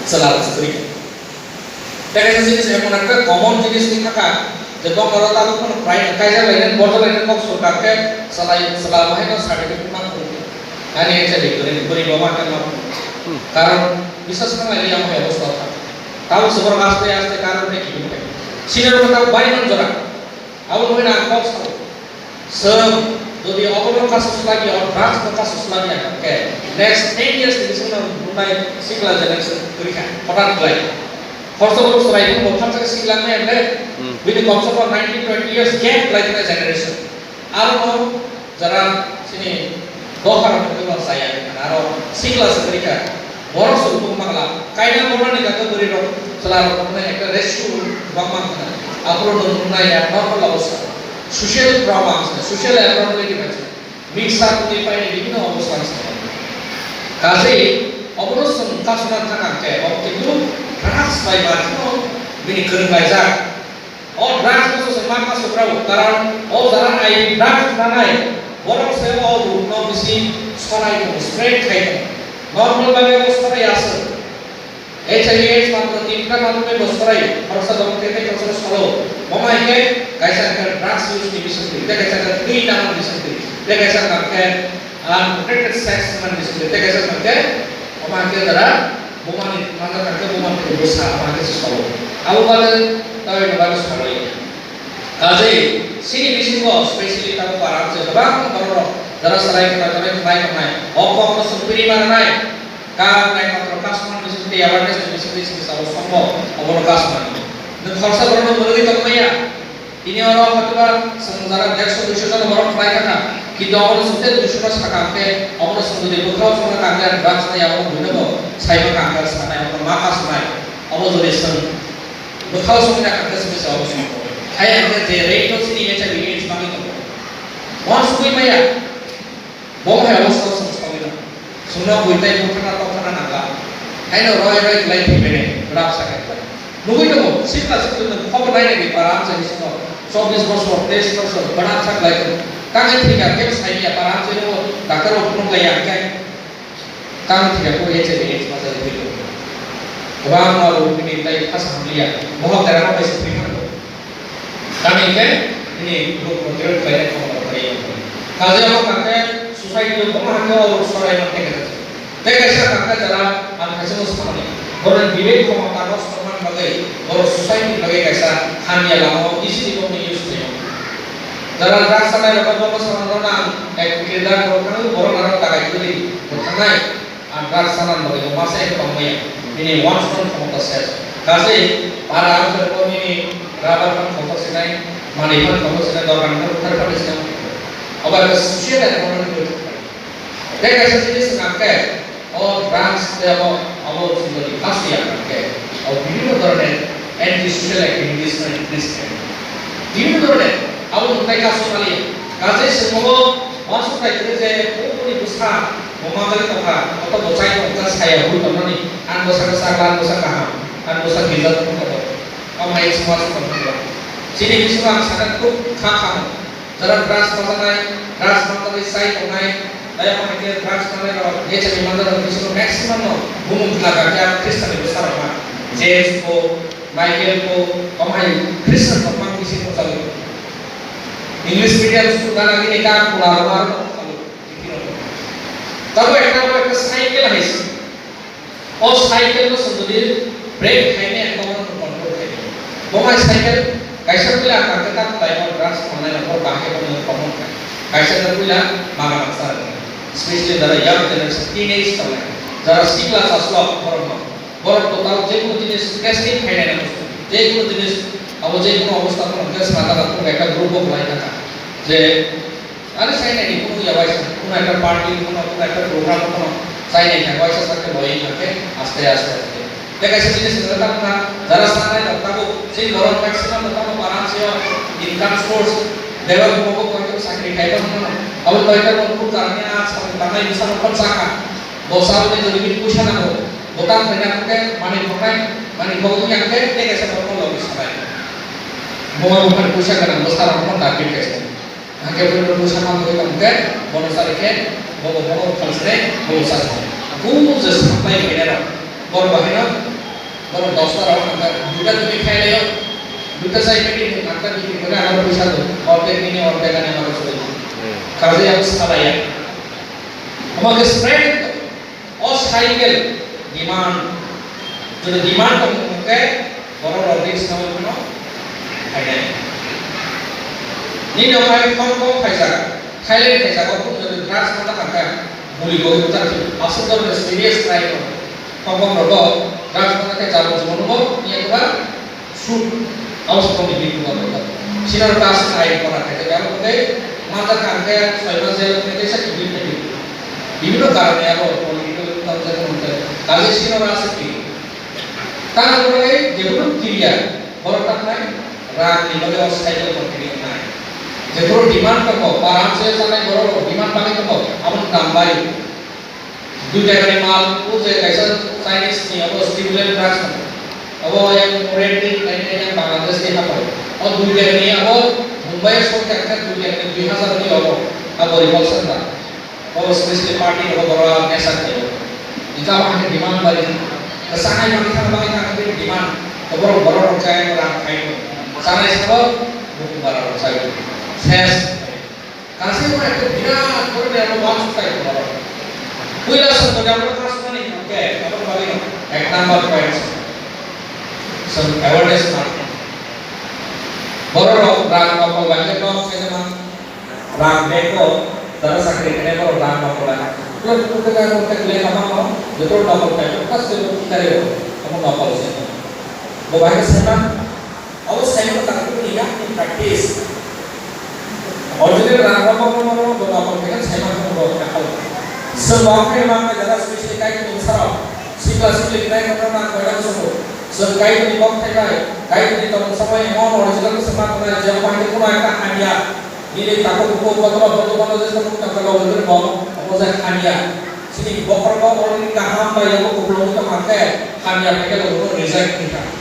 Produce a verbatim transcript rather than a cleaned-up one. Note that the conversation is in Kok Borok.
Chwla rok se kwrwi. Tei kaisa jinis emon ekta common jinis ni thaka je boknoro tabuk phano prai kaijak lainani borjak lainani kok swrwngkha khe chwla bo haino certificate ma phunukya. Ani H I V kwrwi ni bwrwi bo ma khe ma phunukya. Karon biswas khlai liya omo hai obostha o thang. Tabuk se borok aste aste karon tei kiphilwi phai. Senior rok tabuk bai man jora. Abo wngwi ang kok sao. Chwng jodi obono kasu swlaiya, o drugs no kasu swlaiya hwnkhe next ten years ni bisingno nuknai sikla generation kwrwi kha, hothat khlai. Khoroksa borok chwrai phano bo thansa sikla wngnai hwnkhe bini komse kom nineteen twenty years gap khlai tongnai generation. Aro no jara chini Dophar rok khe bo chaya, aro sikla se kwrwi kha. Borok se rukung mangla. Kaina bornani khe bwrwi rok chwla rok noknai ekta rescue bang mang kha. Aphuru nung nai ya normal obostha. Social trauma se, social abnormality bai se. Mix up ni pai ni bibhinno obostha se. Kaje obono sung kasuna thang khe, o kintu drugs bai ma thino bini kwrwng laijak. O drugs no se ma ka sukrao, karon o jara ai drugs nanai, borok se o ruk no bisi sorai tongo, spread khai tongo. Normal bhabe o sorai aswk. H I V AIDS matro tinta matro bo sorai, khoroksa dong tei tei khoroksa solo. Bo mai khe kaisa khe drugs use ni bisingtwi, tei kaisa khe twi nangma ni bisingtwi, tei kaisa khe unprotected sex nangma ni bisingtwi, tei kaisa khe omo hai khe jara bumani mana thang khe bumani thang bwsa omo hai khe se solo. Abo bade tawi no bade solo. Kaje chini bisingo specially tamo para se kwbang borok jara salai khe jara khlai tongnai. O kok no sung piri mana nai. Ka nai matro customer bising tei awareness ni bising tei sini sabo sombo obono customer. Nwng khoroksa borok no mwrwgwi tong maya. Tini oro hotba sung jara dersho duisho jon borok khlai kha. Kintu obono sung tei duisho no sakha khe obono sung jodi bwkhao sung kha khe drugs nai abono buino bo saiba kha khe sanai obono ma customer. Obo jodi sung bwkhao sung kha khe sini sabo sombo. Hai ang khe je rate no sini H I V AIDS bagwi tongo. Mo sugwi maya. Bo hai obostha o chwng sogwi no. Chwngno bui tei buthana tongthana nangla. Haino roi roi klai thwi bene, rap sakai klai. Nugui tongo, sikla sikli no khobor nai nai di para amchai bisingo chobbish bosor, teish bosor, bana amcha klai tongo. Kangni thwikha kebo sai ya para amchai no doctor rok phunuk lai ya khe. Kangni thwikha kebo H I V AIDS ma jagwi thwi tongo. Kwbangma rok bini tai khasa hamliya. Bohok dera no bai se thwi thangbo. Tamni khe nini group control khlainai khomota phaio. Kaje abo kha khe society o kwbangma hakhe o sorai man khe kaisa. Tei kaisa kha khe jara ang kaisa no samani. Borok ni bibek khomota no songman bagwi borok society ni bagwi kaisa hamya lama o easily borok ni use khlaio. Jara drugs sanai rok no bono samani rok no ang ek kirdar borok thangwi borok no tagai kwrwi bo thangnai. Ang drugs sana bagwi bo masa ekhe tongmaya. Bini one stone khomota ses. Kaje para amchai bo nini rubber phan khomota sinai, manwi phan khomota sinai, dorkar ni phan buthar phan sinai. Obo ekta social economic growth. Tei kaisa jinis wngkha khe, o drugs tei abo, abo chwngno ni khasiya wngkha khe, o bibhinno dhoroner anti social activities no increase khlai. Bibhinno dhoroner abo nwng tai kasu mali. Kaje chwngno uansuk nai kwrwi je, o boni bwsa bo manjagwi tongkha, oto bo chai tongkha, saya hui tongmani, ang bwsa khe chakla, ang bwsa kaham, ang bwsa gijak tongkha bo. Omo hai chwng uansuk tongkha. Chini bisingo ang sakha khub kha kha. Jara drugs majanai, drugs majanai chai tongnai, tei omo hai khe drugs manai rok, H I V manai rok bisingo maximum no bumung khna kha khe Christian ni bwsa rok ma. James ko, Michael ko, omo hai Christian rok mang bisingo chali. English medium school gana gini ka kula rok ma rok chali. Tabo ekta, tabo ekta cycle hai se. O cycle no chwng jodi break khainai, ang bono control khainai. Bo mai cycle kaisa puila ang khe tak tai o drugs phanai rok bahai bono common kha. Kaisa khe puila maga nangsa rok. Especially jara young generation, teenage tongnai. Jara sikla chasla borok no. Borok total je kono jinis testing khainai na. Je kono jinis abo je kono obostha kono khe sana ta kono ekta group o khlai kha. Je Ani sai nai ni kunu ya waisa, kunu ekta party, kunu, kunu ekta program, kunu sai nai kha, waisa sakhe loi kha khe, aste, aste, aste. Tei kaisa jinis wngkha tamo kha, jara sanai rok tabuk, chini borok maximum no tamo para se o income source, bebak bo bo koi sakri khai tong mano. Abo koi ta bo kunu karni a sa tanai bisa no kon sakha. Bo sa bo ni jodi puisa nango. Bo tang khai na khe mani khonai, mani khogwi yang khe, tei kaisa borok no logi sanai. Bo ma bo khan puisa gana, bo sa rok no target kaisa. Hake bwrwi rok bwsa ma tongwi tong khe, bono chari khe, bobo bono phalsne, bobo chasne. Kunu je saplai khainai rok, bor bahai no Borok dosta rok nangkha, duita tumi khailai o, duita chai peti nangkha, bini kore aro pisa do, ordek nini, ordek ani aro soi. Kaje ang salaya. Omo ke spread, o cycle demand, jodi demand tong mungke, borok rok risk na wngkha no, khainai. Nini omo hai Hong Kong khaijak, Thailand khaijak, o kunu jodi drugs no ta kha, muli bo wngkha, aswk jora serious crime no. Hong Kong rogo drugs mano khe jabo jabo no niya khe ba shoot house ko ni bill ko ko. Sina ro ta sa ai ko na khe ya ko ke mata kan ke soi ma jail ko ke sa ki bill ke. Bibhinno karone abo political ta jail ko ke. Kaje sina ra sa ki. Ta ko ke je ko kiriya bor ta nai ra ni ko sai ko ko kiriya nai. Je ko demand ko ko param se sa nai bor demand pa ko ko abon dam bai. Dui takani mal, o je kaisa Chinese ni abo stimulant drugs no. Abo yang Oriental, yang Bangladesh ni hapai. O dui takani abo Mumbai o song kha khe dui takani dui hazar ni abo. Abo revolution da. Abo specially party abo bora nesa khe. Inka abo hake demand bari. Kesanai mani thang bani thang ke demand. Abo bora bora rok jai rang khai ko. Sanai sabo buku bara rok jai. Ses. Kaisa bo ekta birat boro ni abo wansuk tai khoro. Puila song ko jabra khas mani hingke, abo bagi no, ek number point. Song awareness marketing. Boro rok rang nokol bai khe kok khe ma, rang beko, dara sakri kene boro rang nokol bai. Puila putu khe kok khe le kama no, joto nokol kai, khas khe kok kare, abo nokol se. Bo bai khe sema, Abo sai no tak ni ya ni practice. Original rang rok rok rok rok rok rok rok rok rok sai ma ko rok ka ko. Sebab ke ma ka jara switch ni kai ni sara. Sikla sikli kai ko na ko na so. Se kai ni kok thai kai. Kai ni tong samai mo original ko sama ko na je ko ni ko na ka hanya. Nini tako buku kotoba buku kono je samung tako logo diri bom, omo je hamya. Sini bokorgo oro nini kaham bai yogo kupulung wngtong hake, hamya phaikhe logo reject wngkha.